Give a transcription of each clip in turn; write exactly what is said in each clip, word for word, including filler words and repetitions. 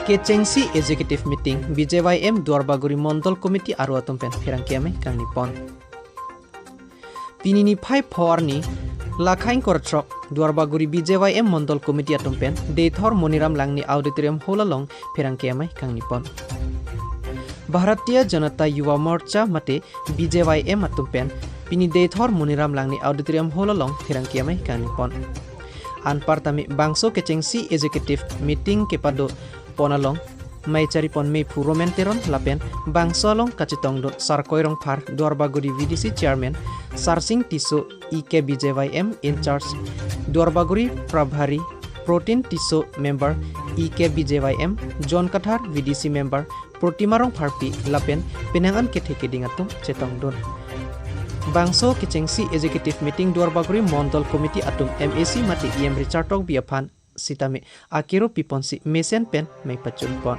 Kechengsi Executive Meeting B J Y M Duarbagori Mondol Committee aro atum pen pherangke amei kangni pon. Pini niphai pho arni, lakhai kor throk, Duarbagori B J Y M Mondol Committee atum pen Deithor Moniram Langni Auditorium Hall along pherangke amei kangni pon. Bharatiya Janata Yuva Morcha mate B J Y M atum pen pini Deithor Moniram Langni Auditorium Hall along pherangke amei kangni pon. Anparta me bangso kechengsi Executive Meeting kepado pon along, mei chari pon mei phu Roman Teron lapen bangso along kachetongdun Sarkoi Rongphar Duarbagori V D C Chairman, Sarsing Tisso, E K B J Y M in charge, Duarbagori Prabhari Protin Tisso member, E K B J Y M, John Kathar V D C member, Protima Rongpharpi lapen penang an kethe keding atum chetongdun. Bangso kechengsi Executive Meeting Duarbagori Mondol Committee atum M A C mate E M Richard Tokbi aphan sitame akero piponsi mesen pen mei pachun pon.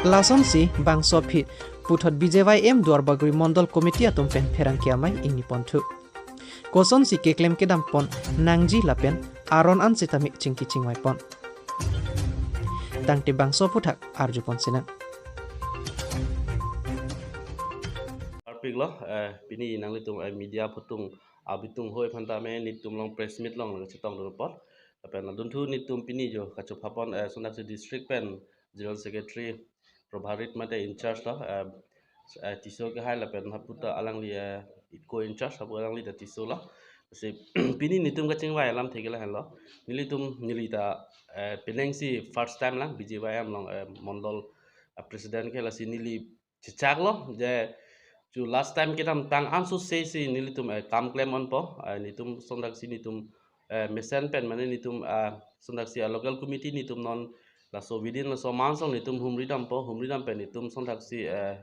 Lasonsi bangso aphi puthot B J Y M Duarbagori Mondol Committee atum pen pherangke amei ingni ponthu. Kosonsi keklem kedam pon nangji lapen aron an sitame chingki chingvai pon. Tangte bangso aphuthak arju pon sinang. Arpik lo, eh, pini nanglitum, eh, media phutung abitung hoi aphan tame netum along press meet along nangchetongdun apot. Lapen adunthu netum pini jo kachopha pon, eh, sondaksi district pen General Secretary Prabhari mate in charge lo, eh, eh, Tisso ke hai lapen haputa alangli, eh, co in charge hapu alangli ta Tisso lo. Si pini netum kachingvai alamthe ke lahenlo. Nelitum neli ta, eh, penang si first time lang B J Y M along, eh, Mondol, eh, President ke, lasi neli chechak lo je chu last time kedamtang ansose si nelitum, eh, kam klem ponpo, eh, netum sondaksi netum, eh, mesen pen mane netum, eh, sondaksi, eh, local committee netum non laso within laso mansong netum humri dampo, humri dam pen netum sondaksi, eh,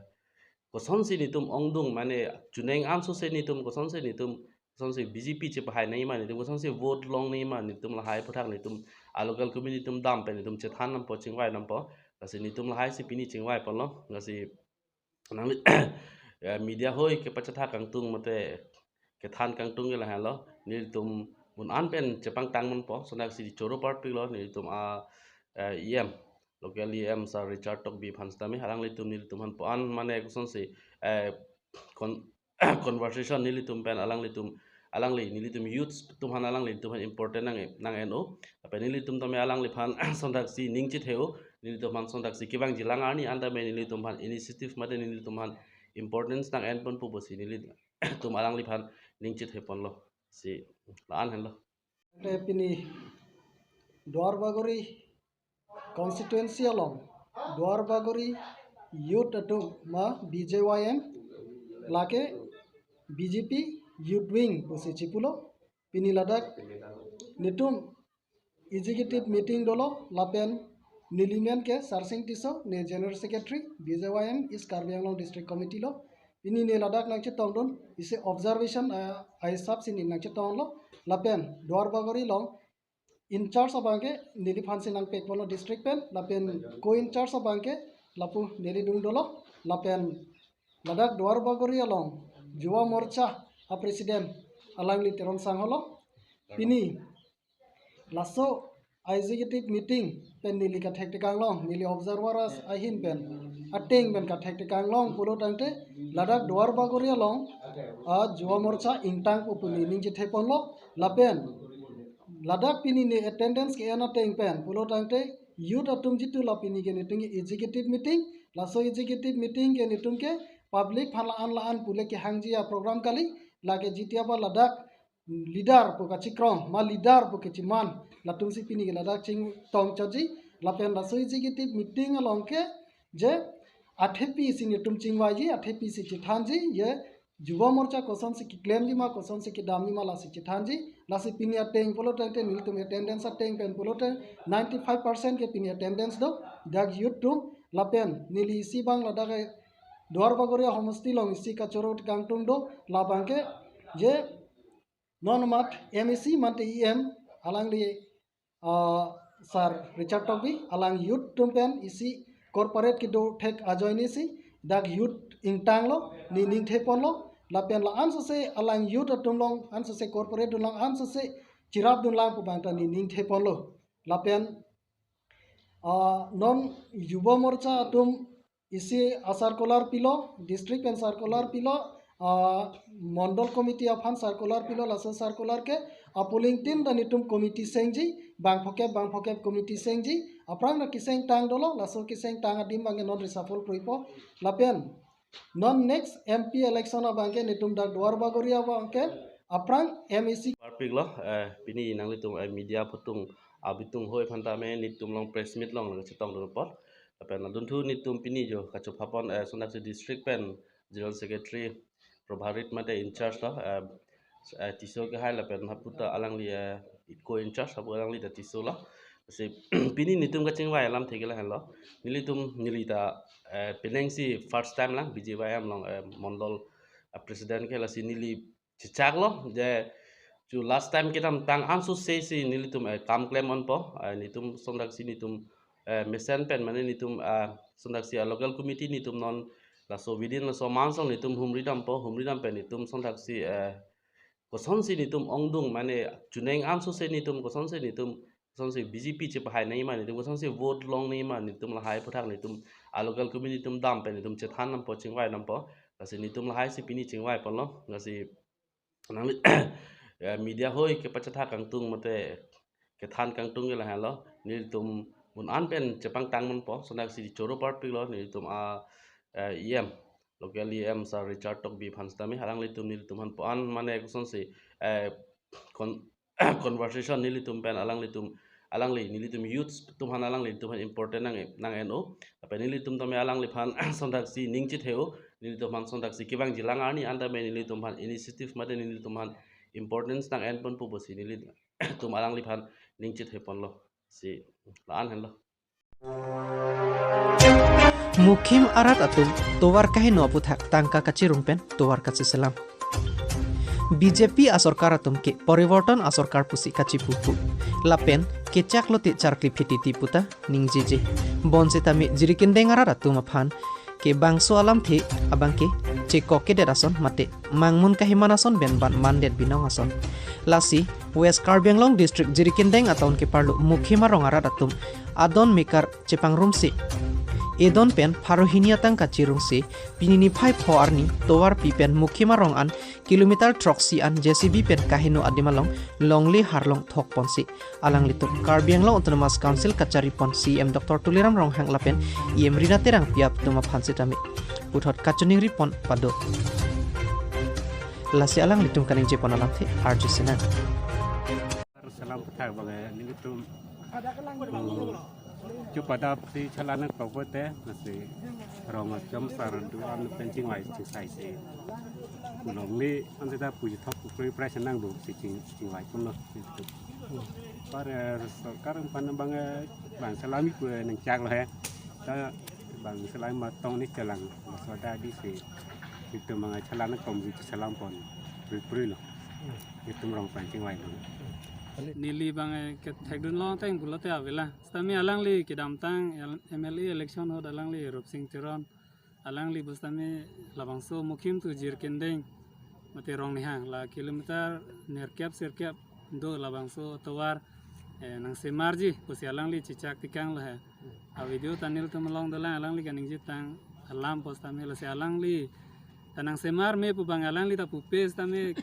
kosonsi netum ongdung mane chuneng ansose netum kosonsi netum kosonsi B J P chepahai nangji ma netum kosonsi vote long nangji ma netum lahai aphuthak netum a local committee netum dam pen netum chethan dampo, chingvai dampo. Lasi netum lahai si pini chingvai ponlo. Lasi nangli, eh, media hoi kepachetha kangtung mate kethan kangtung ke lahenlo. Netum mun an pen chepangtang ponpo, sondaksi choro parpik lo netum a, eh, E M, local E M Sir Richard Tokbi aphan sitame alanglitum nelitum aphan puan mane kosonsi, eh, kon- conversation nelitum pen alanglitum, alangli nelitum youths atum aphan alanglitum aphan important nang nang-en-o. Lapen nelitum tame alangliphan sondaksi ning chithe-o, nelitum aphan sondaksi kevangji lang arni an tame nelitum aphan initiative mate nelitum aphan importance nang-en ponpo pusi nelitum alangliphan ning chithe ponlo. Si la-an henlo. Te pini Duarbagori constituency along Duarbagori youth atum ma B J Y M lake B J P youth wing pusi chipulo. Pini ladak netum executive meeting dolo lapen neli men ke Sarsing Tisso, ne General Secretary B J Y M East Karbi Anglong District Committee lo. Pini ne ladak nangchetongdun isi observation, ah, ahisap si ne nangchetonglo lapen Duarbagori along in charge abang ke neliphan si nangpek ponlo district pen, lapen co in charge abang ke lapu neli dung dolo, lapen ladak Duarbagori along Yuva Morcha a president alangli Teron Sangho lo. Pini laso executive meeting pen neli kathek tekang long, neli observers ahin pen ateng pen kathek tekang long pulo tangte ladak Duarbagori along a Yuva Morcha ingtangpo pu ne ning chithe ponlo lapen ladak pini ne attendance ke-en ateng pen pulo tangte youth atum jitu la pini ke netum ke executive meeting, laso executive meeting ke netum ke public aphan la-an la-an pule kehangji a program kali, lake jiti apa ladak leader pu kachikrong ma leader pu kechiman latum si pini ke ladak chingtong chotji lapen laso executive meeting along ke je athepi si netum chingvaiji, athepi si chethanji, je Yuva Morcha kosonsi keklemji ma, kosonsi kedamji ma, lasi chethanji. Lasi pini ateng pulo tangte nelitum attendance ateng pen pulo tang ninety-five percent ke pini attendance do, dak youth atum lapen neli isi abang ladak ke Duarbagori ahomosti along isi kachoro tekang atum do, labang ke je non amat M A C mate E M alangli, ah, Sir Richard Tokbi, alang youth atum pen isi corporate kedo thek ajoine si dak youth ingtanglo, ne ning the ponlo lapen la-an sose alang youth atum along an sose corporate atum along an sose chirap dun lang pu abang ta ne ning the ponlo lapen Ah, non Yuva Morcha atum isi a-circular pilo, district pen circular pilo, ah, mondol committee aphan circular pilo, laso circular ke a-polling team ta netum committee sengji, bang phokep, bang phokep committee sengji, aphrang ta keseng tang dolo, laso keseng tang adim abangke non reshuffle proipo, lapen non next M P election abangke netum dak Duar Bagori abangke aphrang M A C. Parpik lo, eh, pini nanglitum, eh, media phutung abitung hoi aphan tame netum along press meet along nangchetong dun apot. Lapen adunthu netum pini jo kachopha pon, eh, sondaksi district pen General Secretary Prabharit mate in charge lo, eh, eh, Tisso kehai lapen hapu ta alangli, eh, co in charge hapu alangli ta Tisso lo. Si pini netum kachingvai alamthe ke lahenlo. Nelitum neli ta, eh, penang si first time lang B J Y M along, eh, mondol, eh, president ke, lasi neli chechak lo je chu last time kedamtang ansose si nelitum, eh, kam klem ponpo, eh, netum sondaksi netum, eh, mesen pen mane netum, eh, sondaksi, eh, local committee netum non laso within laso mansong netum humri dampo, humri dam pen netum sondaksi, eh, kosonsi netum ongdung mane chuneng ansose netum kosonsi netum kosonsi B J P chepahai nangji ma netum kosonsi vote long nangji ma netum lahai aphuthak netum a-local committee netum dam pen netum chethan dampo, chingvai dampo. Lasi netum lahai si pini chingvai ponlo, lasi nangli, eh, media hoi kepachethak kangtung mate kethan kangtung ke lahenlo. Nelitum mun an pen chepangtang ponpo, sondaksi choro parpik lo, nelitum a, eh, E M, local E M Sir Richard Tokbi aphan sitame, alanglitum nelitum aphan po an mane kosonsi, eh, kon- conversation nelitum pen alanglitum, alangli nelitum youths atum aphan alanglitum aphan important nang, nang-en-o. Lapen nelitum tame alangliphan sondaksi ning chethe-o, nelitum aphan sondaksi kevangjilang arni an tame nelitum aphan initiative mate nelitum aphan importance nang-en ponpo pusi nelitum alangliphan ning chethe ponlo. Si la-an henlo. Mukhim arat atum tovar kaheno aphuthak tangka kachirung pen tovar kacheselam. B J P asorkar atum ke poriborton asorkar pusi kachipupu. Lapen kechak lote charkli phititi puta ningjeje. Bonsitame Jirikindeng arat atum aphan ke bangso alamthe abangke chekok kedet ason mate mangmun kahiman ason pen ban mandet binong ason. Lasi West Karbi Anglong District Jirikindeng atown keparlo Mukhim arong arat atum adon mekar chepangrumsi, edon pen pharo hini atangka chirungsi, pini niphai pho arni tovar pi pen Mukhim arong an kilometer throksi an J C B pen kaheno adim along longle harlong thok ponsi, alanglitum Karbi Anglong Autonomous Council kachari pon C E M Doctor Tuliram Ronghang lapen E M Rina Terangpi atum aphan sitame puthot kachiningri pon pado. Lasi alanglitum kaningje pon alamthe arjusenang. Selam aphuthak abang, eh, nelitum, hmm, chupadap si chala nangkok pote, lasi rong achom sar do an pen chingvai chingsai si. Longle an seta puji thok pukri price nang do si ching, chingvai ponlo. Par, eh, sorkar aphan abang, eh, bang selam iku, eh, nangchak lo he. Ta bang selam matong ni chelang, masoda di si. Itum abang chala nangkok ji selam pon. Puri puri lo. Itum rong pen chingvai lo. Neli abang, eh, kethekdun long ateng pulote avela. Sitame alangli kedamtang el-, M L A election ahut alangli Rupsing Teron. Alangli pusitame labangso Mukhim to Jirikindeng mate Rongnihang la kilometer nerkep sirkep do labangso tovar, eh, nangsemarji pusi alangli chechak tikang lo he. A-video ta nelitum along dolang, alangli kaningje tang alam pusitame, lasi alangli ta nangsemar me pu abang alangli ta pupe sitame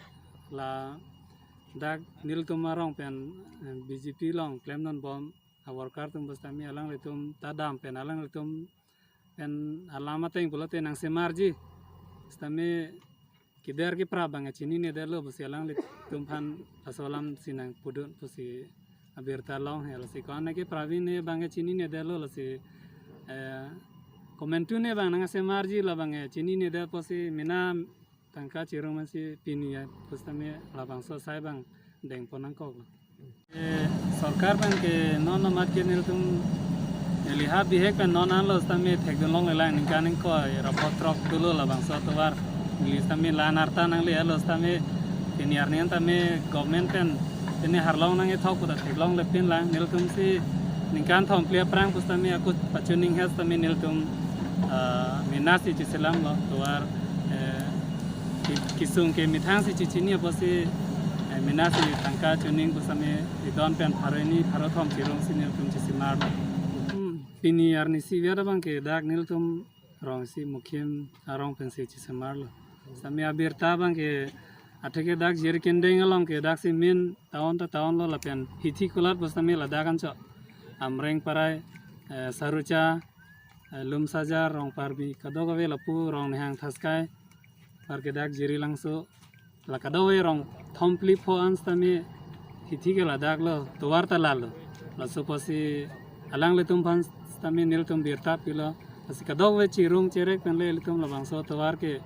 ladak nelitum arong pen, eh, B J P along klemdun bom a-worker atum pusitame alanglitum ta dam pen alanglitum pen alam ateng pulote nangsemarji. Sitame keder kepra abang chinine detlo pusi alanglitum aphan laso alam si nangpudun pusi abirta long he. Lasi ko-an ke pravin ne abang chinine detlo, lasi, eh, komantu ne abang nangsemarji la abang chinine det pusi mena tangka chirung mansi pini ya pusitame labangso asai abang deng pon nangkok lo. Eh, sorkar abang ke non amat ke nelitum neli ha bihek pen non anlo sitame thekdun longlelang, ningkan ingkoi ra pho throk dolo labangso tovar. Neli sitame la-an arta nanglelo sitame pini arni an tame government pen pini harlong nangkethok pu ta theklongle pinlang, nelitum si ningkan thom phli aphrang pusitame ako pachuning het sitame nelitum, ah, mena si cheselam lo tovar, eh, ki-, kesung ke methang si chechini apotsi, eh, mena si tangka chuning pusitame edon pen pharo hini pharo thom chirungsi nelitum chesemar lo. Hmm, pini arnisi vet abang ke dak nelitum rong isi Mukhim arong pensi chisemarlo. Sitame abirta abang ke atheke dak Jirikindeng along ke daksi main town ta town lo lapen hithi kulat pusitame ladak anchot Amreng Parai, eh, Sarucha, eh, Lumsajar, Rongparbi, kadokave lapu Rongnihang Thaskai, par ke dak Jirilangso, la kadokave rong thom phli pho an sitame hithi ke ladak lo, tovar ta lalo. Laso pusi alanglitum aphan sitame nelitum birta pilo. Lasi kadokave chirung cherek pen le ilitum labangso tovar ke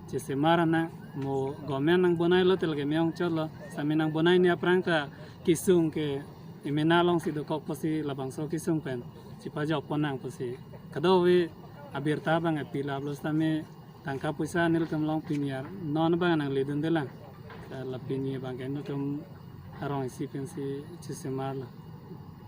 chisemar nang, mo government nangbonailo tel ke me-ong chotlo. Sitame nangbonai-ni aphrang ta kesung ke emena alongsi dokok pusi labangso kesung pen chipajok pon nang pusi kadokave abirta abang appeal aplo. Sitame tangka poisa nelitum along pini ar non abang nangledundelang. La pini abang ke nelitum arong isi pensi chisemarlo.